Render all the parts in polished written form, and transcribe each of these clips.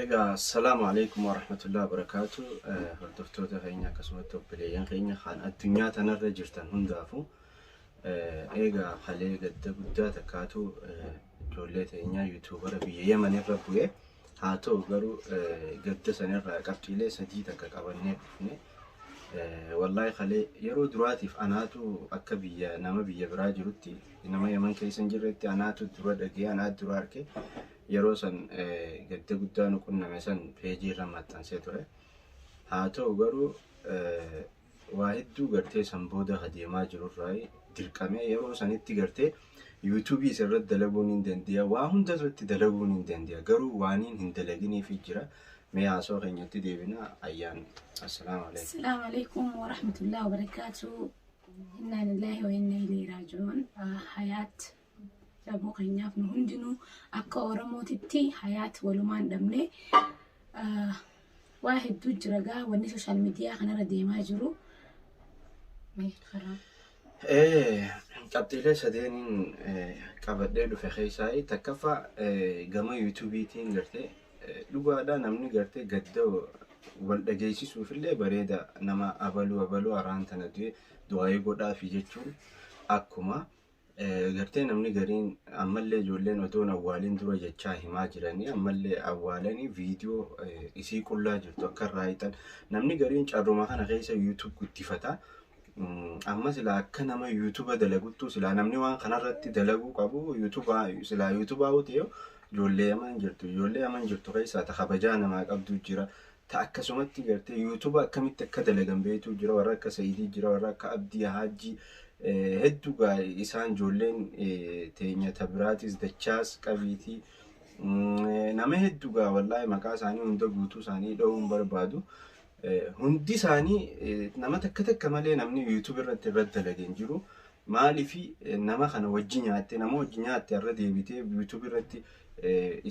Egaa assalaamu alaikum warahmatullahi wabarakaatu. Hordoftoota keenya akkasumatti obboleeyyan keenya kan addunyaa tanarra jirtan hundaafuu egaa kalee gadda guddaa takkaatu ijoollee teenya yuutuubara biyya Yemen irra bu'e. Haa ta'u garuu gadda sanirraa qabxiilee sadii takka qabannee dhufne. Wallaahi kalee yeroo duraatiif anaatu akka biyya nama biyya biraa jirutti nama Yemen keessa hin jirretti anaatu dura dhagee anaatu dura arge. Yeroo san gadda guddaa nu qunname san peejii irra maxxansee ture. Haa ta'u garuu waa hedduu gartee san booda ka deemaa jirurraa dirqamee yeroo sanitti gartee yuutuubii isa irratti dalaguun hin dandeenya. Waa hunda irratti dalaguun hin dandeenya. Garuu waaniin hin dalaginiifi jira. Mee haasoo keenyatti deebina ayyaan. Assalaamu alaikum. Assalaamu alaikum wa rahmatullahi wa barakaatu. Innaa lillahi wa inna ilayhi raaji'uun. Hayaat dhabuu keenyaaf nu hundinuu akka Oromootitti hayaat walumaan dhabne. Waa hedduu jira gaa wanni sooshaal miidiyaa kanarra deemaa jiru. Mee karaa. Qabxiilee sadeeniin qabadhee dhufe keessaa takkaffaa gama yuutuubiitiin gartee dhugaadhaa namni gartee gadda wal dhageessisuufillee bareeda nama abaluu abaluu araan tana du'e du'aayii godhaafi jechuun akkuma gartee namni gariin ammallee ijoolleen otoon awwaaliin dura jechaa himaa jiranii ammallee awwaalanii viidiyoo isii qullaa jirtu akka irraa hiixan namni gariin carruma kana keessa yuutuub guddifata. Amma silaa akka nama yuutuuba dalaguttu silaa namni waan kanarratti dalaguu qabu yuutuubaa silaa yuutuubaa ta'e ijoollee yaman jirtu ijoollee yaman jirtu keessaa ta kabajaa namaa qabdu jira. Ta akkasumatti gartee yuutuuba akkamitti akka dalagan beektu jira warra akka Sa'iidii jira warra akka Abdii Haajii hedduu gaa isaan ijoolleen teenya ta biraatis dachaas qabiitii nama hedduu gaa wallaahi maqaa isaanii hunda guutuu isaanii dha'uun barbaadu. Hundi isaanii nama takka takka malee namni yuutuub irratti irratti dalage hin jiru. Maaliifi nama kana wajji nyaatte nama wajji nyaatte irra deebitee yuutuub irratti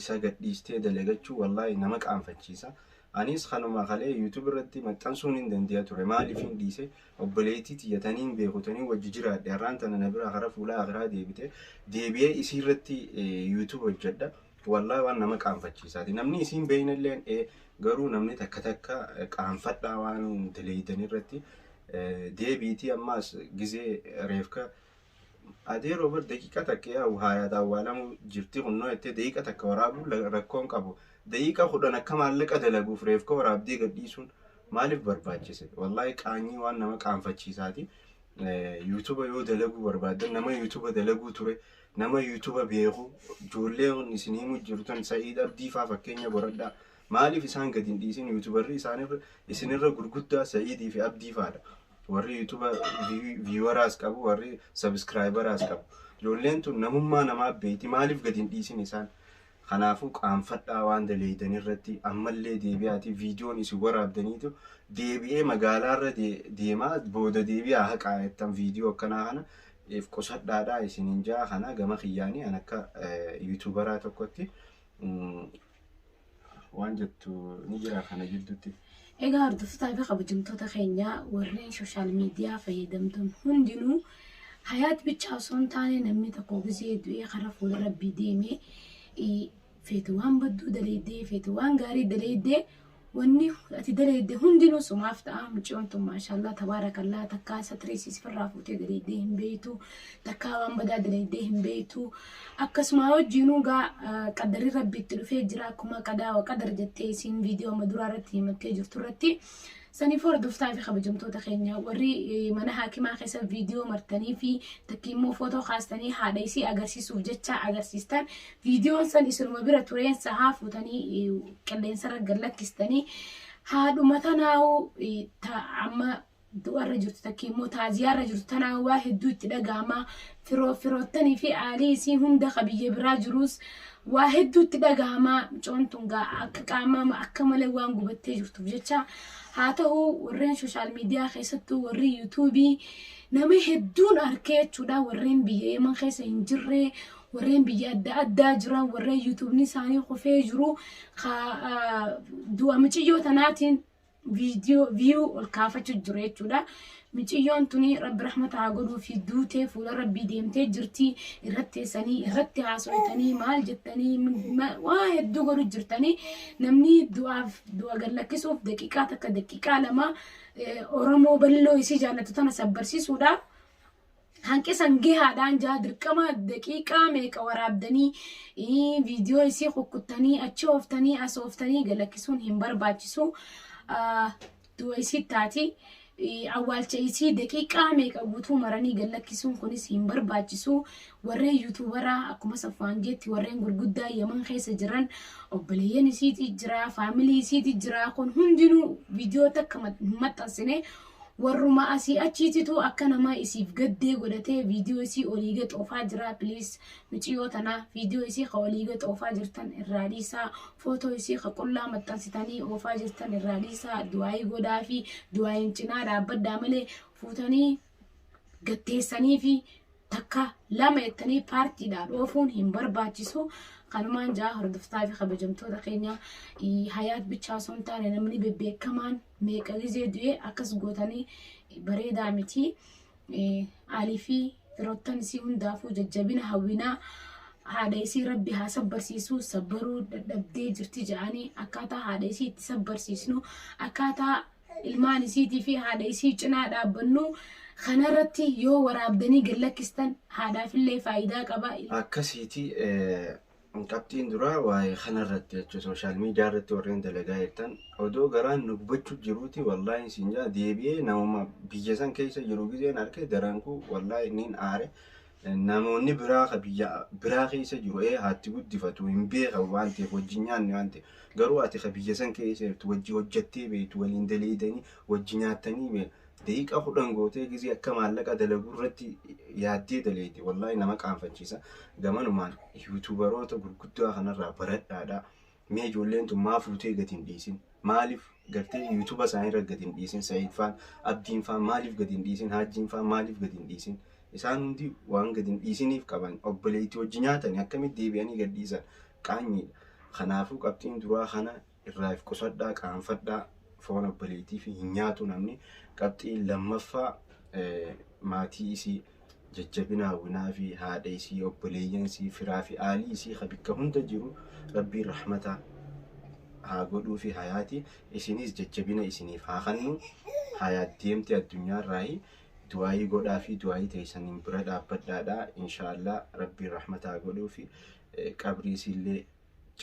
isa gadhiistee dalagachuu wallaahi nama qaanfachiisa. Anis kanuma kalee yuutuub irratti maxxansuun hin dandeenya ture. Maaliif hin dhiise obboleettii tiyyatanii hin beeku tanii wajji jiraadhe har'aan tana na biraa karaa fuula akiraa deebite deebi'ee isii irratti yuutuub hojjedha. Wallaahi waan nama qaanfachiisaati. Namni isiin beeknellee garuu namni takka takka qaanfadhaa waan daleeydan irratti deebiitii ammaas gizee reefka adeeroo bar daqiiqa takka yaa hayaat awwaalamuu jirti kunnoo jettee daqiiqa takka waraabuu rakkoon qabu. Daqiiqa 10 akka maallaqa dalaguuf reefka waraabdee gadhiisuun maaliif barbaachise? Wallaahi qaanyii waan nama qaanfachiisaati. Yuutuuba yoo dalaguu barbaaddan nama yuutuuba dalaguu ture nama yuutuuba beeku ijoollee isin himuu jirtan Sa'iid Abdii faa fakkeenya godhadhaa. Maaliif isaan gadi hin dhiisin yuutuubarri isaanirra isinirra gurguddaa Sa'iidii fi Abdii faadha. Warri yuutuuba viiwaraas qabu warri sabiskiraayibaraas qabu. Ijoolleen tun namummaa namaa beekti maaliif gadi hin dhiisin isaan? Kanaafuu qaanfadhaa waan daleeydan irratti ammallee deebi'aati viidiyoon isin waraabdaniitu deebi'ee magaalaarra deemaa booda deebi'aa haqaa jettan viidiyoo akkanaa kana if qusadhaadhaa isiniin ja'a kana gama kiyyaanii an akka yuutuubaraa tokkotti waan jettu ni jira kana jidduutti. Egaa hordoftootaa fi kabajamtoota keenya warreen sooshaal miidiyaa fayyadamtan hundinuu hayaat bichaa osoo hin taane namni tokko gisee du'ee karaa fuula rabbii deeme feetu waan badduu daleeddee feetu waan gaarii daleeddee wanni ati daleedde hundinuu sumaaf ta'a. Mucayyoon tun maashaallah tabaarakallaa takkaa satiriisii sifirraa fuutee daleeddee hin beektu takkaa waan badaa daleeddee hin beektu. Akkasuma wajjinuu gaa qaddarri rabbi itti dhufee jira akkuma qadaa wa qadar jettee isiin viidiyoo amma duraa irratti himattee jirtu irratti. Saniif hordoftaa fi kabajamtoota keenya warri mana haakimaa keessa viidiyoo martanii fi takkii immoo footoo kaastanii haadha isii agarsiisuuf jecha agarsiistan viidiyoon san isinuma bira tureen sahaa fuutanii qilleensarra gad lakkistanii haadhuma tanaa'uu amma du'arra jirtu takkii immoo taaziyaarra jirtu tanaa waa hedduu itti dhaga'ama firoo firoottanii fi aalii isii hunda ka biyya biraa jiruus waa hedduu itti dhaga'ama mucoon tun gaa akka qaama akka malee waan gubattee jirtuuf jecha haa ta'u warreen sooshaal miidiyaa keessattuu warri yuutuubii nama hedduun arkee jechuudha warreen biyya yeman keessa hin jirre warreen biyya adda addaa jiran warreen yuutuubni isaanii kufee jiru ka du'a muciyyoo tanaatiin Viidiyoo view ol kaafachuu jiru jechuudha. Miciyyoon tuni Rabbi rahmata haa godhuu fi duutee fuula Rabbii deemtee jirti. Irratti teessanii irratti haasofitanii maal jettanii waa hedduu godhu jirtanii, namni du'aaf du'a gad lakkisuuf daqiiqaa 1, daqiiqaa 2 Oromoo bal'oo isii jaallatu tana sabbarsiisuudhaaf hanqisan gahaadhaan jaa. Dirqama daqiiqaa meeqa waraabdanii, viidiyoo isii kukkuttanii, achi ooftanii as ooftanii galakkisuun hin barbaachisu. Du'a isii taati. Awwaalcha isii daqiiqaa meeqa guutuu maranii galakkisuun kunis hin barbaachisu. Warreen YouTuberaa, akkuma Safwaan jetti, warreen gurguddaa Yaman keessa jiran, obboleeyyan isiiti jira, family isiiti jira. Kun hundinuu viidiyoo takka hin maxxansine. Warruma asii achiititu akka nama isiif gaddee godhatee viidiyoo isii olii gad oofaa jira. Please, miciyyoo tana viidiyoo isii ka olii gad oofaa jirtan irraa dhiisaa. Footoo isii ka qullaa maxxansitanii oofaa jirtan irraa dhiisaa. Du'aayii godhaa fi du'aayiin cinaa dhaabbadhaa malee fuutanii gatteessanii fi takka lama jettanii paartiidhaan oofuun hin barbaachisu. Kanumaan jaa, hordoftaa fi kabajamtoota keenya, Hayaat bichaa osoo hin taane namni bebbeekamaan meeqa gizee du'ee akkas gootanii bareedaa miti. Alii fi firoottan isii hundaafuu jajjabina hawwinaa. Haadha isii Rabbi haa sabbarsiisu, sabbaruu dadhabdee jirti jedhanii, akkaataa haadha isii itti sabbarsiisnu, akkaataa ilmaan isiitii fi haadha isii cinaa dhaabbannu kanarratti yoo waraabdanii gad lakkistan haadhaafillee faayidaa qaba. Akkasiiti, qabxiin duraa waa'ee kanarratti jechuun social media irratti warreen dalagaa jirtan, odoo garaan nu gubachuu jiruuti, wallaahi siin jaa, deebi'ee namuma biyya san keessa jiru gizeen arge darankuu wallaahi niin aare. Namoonni biraa ka biyya biraa keessa jiru haatti guddifatu hin beekan waan ta'eef, wajjin nyaanni waan ta'eef, garuu ati ka biyya san keessa jirtu, wajji hojjattee beektu, waliin daleedanii wajji nyaattanii beeku, daqiiqaa 10 gootee gizee akka maallaqa dalaguu irratti yaaddee daleete, wallaahi nama qaanfachiisa. Gamanumaan YouTuberoota gurguddaa kanarraa baradhaadha. Mee ijoolleen tun maa fuutee gadi hin dhiisin? Maaliif gartee YouTube isaanii irra gadi hin dhiisin? Sa'iid faan, Abdiin faan maaliif gadi hin dhiisin? Haajjiin faan maaliif gadi hin dhiisin? Isaan hundi waan gadi hin dhiisiniif qaban. Obboleettii hojii nyaatanii akkamitti deebi'anii gad dhiisan? Qaanyiidha. Kanaafuu qabxiin duraa kana irraa if qusadhaa, qaanfadhaa, foon obboleettii fi hin nyaatu namni. Qabxiin lammaffaa, maatii isii jajjabina hawwinaa fi haadha isii, obboleeyyan isii, firaa fi aalii isii ka bikka hunda jiru Rabbiin rahmata haa godhuu fi Hayaati isinis jajjabina isiniif haa kennu. Hayaat deemte addunyaarraayi, du'aayii godhaa fi du'aayii teessaniin bira dhaabbadhaadha. Inshaallah Rabbiin rahmata haa godhuu fi qabrii isiillee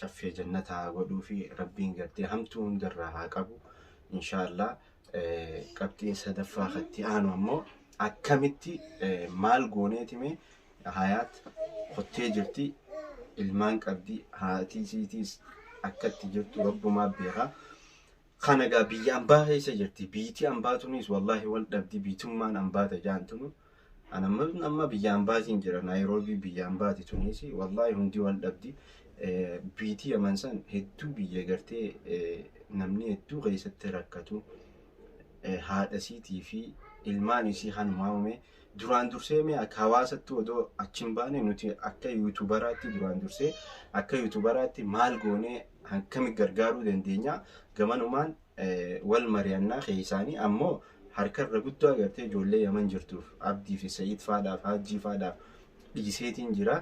caffee jannata haa godhuu fi Rabbiin gartee hamtuu hundarraa haa qabu inshaallah. Qabxiin sadaffaa katti aanu ammoo akkamitti, maal gooneetime? Hayaat kottee jirti, ilmaan qabdi, haati isiitiis akkatti jirtu Rabbumaa beekaa. Kana egaa biyya ambaa keessa jirti. Biitii ambaa tunis wallaahi wal dhabdi, biitummaan ambaa tajaan tunu. Ana amma biyya ambaatiin jira. Naayiroobii biyya ambaati tunis, wallaahi hundi wal dhabdi. Biitii Yaman san hedduu biyya gartee namni hedduu keessatti rakkatu. Haadha isiitii fi ilmaan isii kanumaa uume. Duraan dursee mee akka hawaasatti odoo achi hin baane, nuti akka YouTuberaatti, duraan dursee akka YouTuberaatti maal goonee akkami gargaaruu dandeenya? Gamanumaan wal mari'annaa keessaanii ammoo harka irra guddaa gartee ijoollee Yaman jirtuuf, Abdii fi Sa'iid faadhaaf, Haajjii faadhaaf dhiiseetiin jira.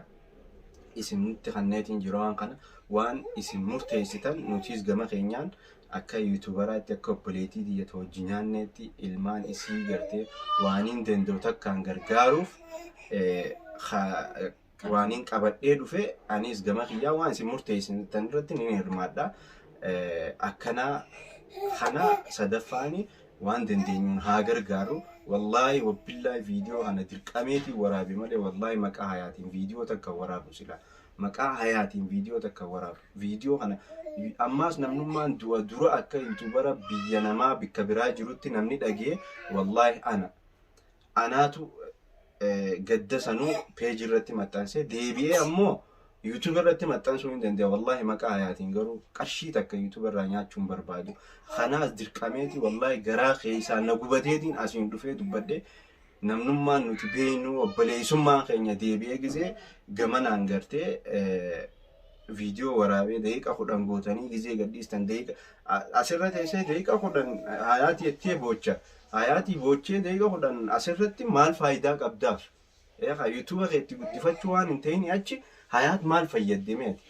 Isinitti kanneetiin jira waan kana. Waan isin murteessitan, nutis gama keenyaan akka YouTuberaatti, akka obboleettii tiyyata hojii nyaanneetti, ilmaan isii gartee waan hin danda'u takkaan gargaaruuf waan hin qabadhee dhufe, anis gama kiyyaa waan isin murteessitan irratti ni hirmaadha. Akkanaa kana sadaffaani waan dandeenyuun haa gargaaru. Wallaahi wabbillaahi, viidiyoo kana dirqameetiin waraabe malee wallaahi maqaa Hayaatiin viidiyoo takka waraabu sila. Maqaa Hayaatiin viidiyoo takka waraabu. Viidiyoo kana ammaas namnummaan du'a dura akka YouTubera biyya namaa bikka biraa jirutti namni dhagee, wallaahi ana. Anaatu gadda sanuu peejii irratti maxxansee deebi'ee ammoo YouTube irratti maxxansuu hin danda'a. Wallaahi maqaa Hayaatiin garuu qarshii takka YouTube irraa nyaachuu hin barbaadu. Kanaas dirqameeti, wallaahi garaa keessaa na gubateetiin asiin dhufee dubbadhe. Namnummaan nuti beeknu, obboleessummaan keenya deebi'ee gisee gamanaan gartee Viidiyoo waraabee daqiiqa 10 gootanii gizee gadhiistan daqiiqa asirra teessee daqiiqa 10 hayaatii jettee boocha. Hayaatii boochee daqiiqa 10 asirratti maal faayidaa qabdaaf? Eegaa yuutuuba keetti guddifachuu waan hin ta'in achi hayaat maal fayyadde meeti?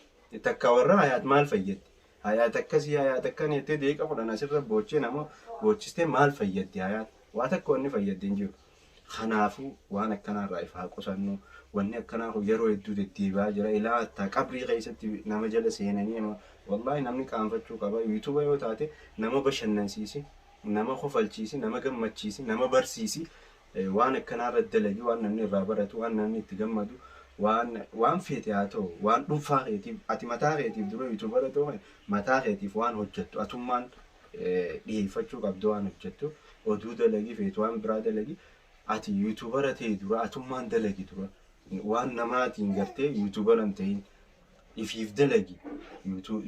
Takka warra hayaat maal fayyadde? Hayaat akkasii hayaat akkana jettee daqiiqa 10 asirra boochee nama boochistee maal fayyadde hayaat? Waa takka wanni fayyadde hin jiru. Kanaafuu waan akkanaarraa if haa qusannu. Wanni akkanaa kun yeroo hedduu deddeebi'aa jira. Ilaa hattaa qabrii keessatti nama jala seenanii nama wallaahi namni qaanfachuu qaba. Yuutuuba yoo taate nama bashannansiisi, nama kofalchiisi, nama gammachiisi, nama barsiisi. Waan akkanaarra dalagi waan namni irraa baratu, waan namni itti gammadu, waan feete haa ta'u, waan dhuunfaa keetiif ati mataa keetiif dura yuutuubara ta'u mataa keetiif waan hojjettu atummaan dhiyeeffachuu qabdu waan hojjettu oduu dalagi feetu waan biraa dalagi ati yuutuubara ta'e dura atummaan dalagi dura waan namaatiin gartee yuutuubara hin ta'in ifiif dalagi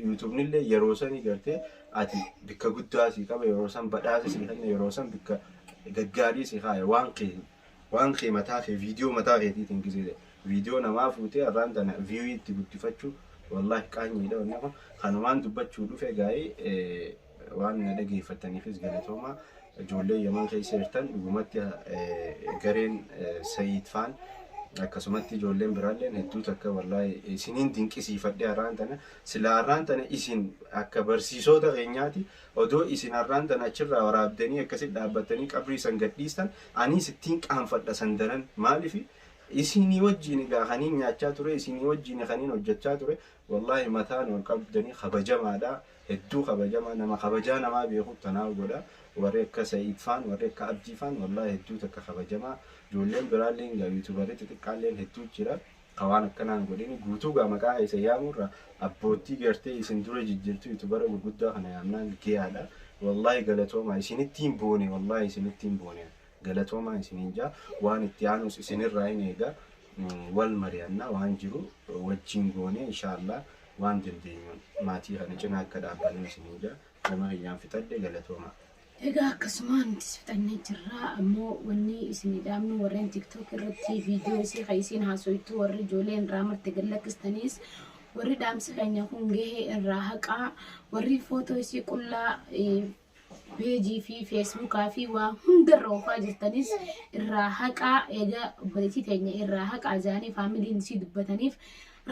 yuutuubnillee yeroo sanii gartee ati bikka guddaa sii qaba yeroo san badhaasa sii kenna yeroo san bikka gaggaarii sii kaaya waan kee mataa kee viidiyoo mataa keetiitiin gisee viidiyoo namaa fuutee har'aan tana viiyuu itti guddifachuu wallaahi qaanyiidha wanni kun kanumaan dubbachuu dhufe gaa'ee waan na dhageeffataniifis galatoomaa. Ijoollee Yaman keessa jirtan dhugumatti gareen Sa'iid faan akkasumatti ijoolleen biraalleen hedduu takka wallaahi isiniin dinqisiifadhe har'aan tana sila har'aan tana isin akka barsiisota keenyaati odoo isin har'aan tana achirraa waraabdanii akkasitti dhaabbattanii qabrii san gadhiistan anis ittiin qaanfadha san daran maaliif isinii wajjin egaa kaniin nyaachaa ture isinii wajjin kaniin hojjechaa ture wallaahi mataan ol qabdanii kabajamaadha hedduu kabajamaa nama kabajaa namaa beeku tanaaf godha warri akka Sa'iid faan warri akka Abdii faan wallaahi hedduu takka kabajamaa ijoolleen biraalleen gaa yuutuubarii xixiqqaalleen hedduu jira ka waan akkanaan godhini guutuu gaa maqaa isa yaamurra abboottii gartee isin dura jijjiirtu yuutuubara gurguddaa kana yaamnaan gayaadha wallaahi galatoomaa isinittiin boone wallaahi isinittiin boone galatoomaa isiniin jaa waan itti aanus isinirraa hin eega wal mari'annaa waan jiru wajjin goone inshaallah waan dandeenyuun maatii kana cinaa akka dhaabbannu isiniin jaa gama kiyyaan fixadhe galatoomaa. Egaa akkasuma nutis fixannee jirra. Ammoo wanni isinii dhaabnu warreen TikTok irratti viidiyoo isii kan isiin haasoytu warri ijoolleen irraa marte gad lakkistaniis warri dhaamsa keenya kun gahee irraa haqaa warri footoo isii qullaa peejii fi feesbuukaa fi waa hundarra oofaa jirtanis irraa haqaa egaa obboleettii teenya irraa haqaa jedhanii faamiliin isii dubbataniif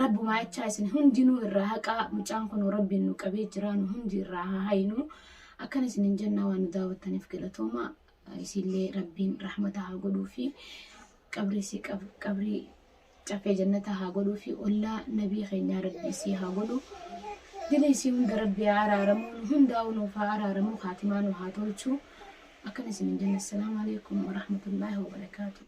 rabbumaa jechaa isin hundinuu irraa haqaa mucaan kun rabbiin nu qabee jira nu hundi irraa haa haynu akkana isin hin jennaa waan nu daawwattaniif galatooma isinillee rabbiin rahmata haa godhuu fi qabrii isii qabrii cafee jannata haa godhuu fi ollaa nabii keenyaa rabbi isii haa godhu dila isii hunda rabbi haa araaramuu nu hundaa'uu nuuf haa araaramuu kaatimaa nu haa tolchu akkana isin hin jenna assalaamu alaikum warahmatullaahi wabarakaatu.